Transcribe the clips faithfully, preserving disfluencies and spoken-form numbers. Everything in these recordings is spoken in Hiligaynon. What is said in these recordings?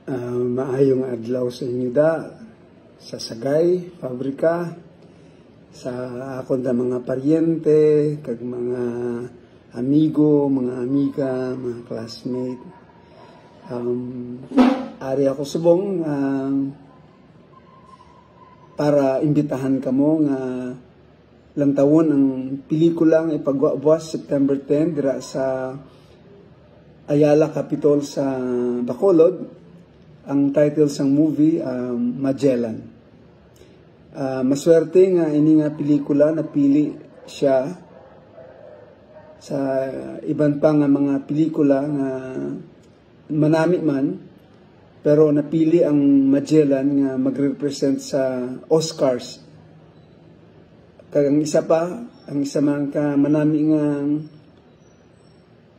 Ah, maayong adlaw sa inyo da, sa Sagay Fabrica, sa akon da mga paryente, kag mga amigo, mga amiga, mga classmate. Um, ari ako subong, ah, para imbitahan kamo nga lantawon ang pelikula nga ipagwa buwas September ten dira sa Ayala Capitol sa Bacolod. Ang title sang movie, um, Magellan. Ah, maswerte nga ini nga pelikula napili siya sa iban pa nga mga pelikula nga manami man, pero napili ang Magellan nga magrepresent sa Oscars. Kag ang isa pa, ang isa man ka manami nga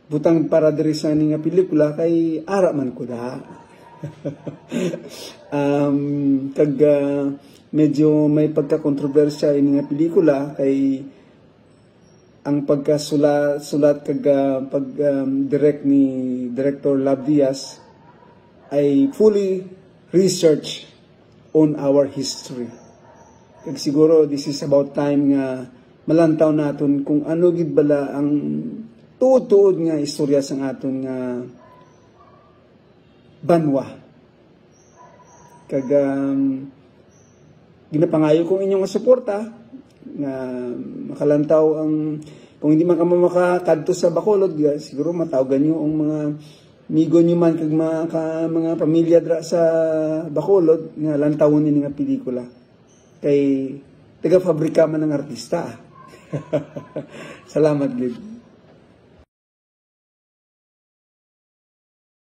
butang para diri sa ni nga pelikula kay ara man ko da. Um, kag, ah, medyo may pagka-kontrobersya ini nga pelikula kay ang pagkasulat sulat kag, ah, pag, um, direct ni Director Love Diaz ay fully research on our history. Kag siguro this is about time nga malantaw naton kung ano gid bala ang tuod-tuod nga istorya sang aton nga banwa. Kag, um, ginapangayo ko ang inyong suporta nga makalantaw ang, kung hindi man kamo makakadto sa Bacolod, ya, siguro matawgan nyo ang mga amigo nyo man kag mga, ka, mga pamilya dira sa Bacolod nga lantawon ini nga pelikula. Kay taga-fabrika man ang artista. Salamat gid.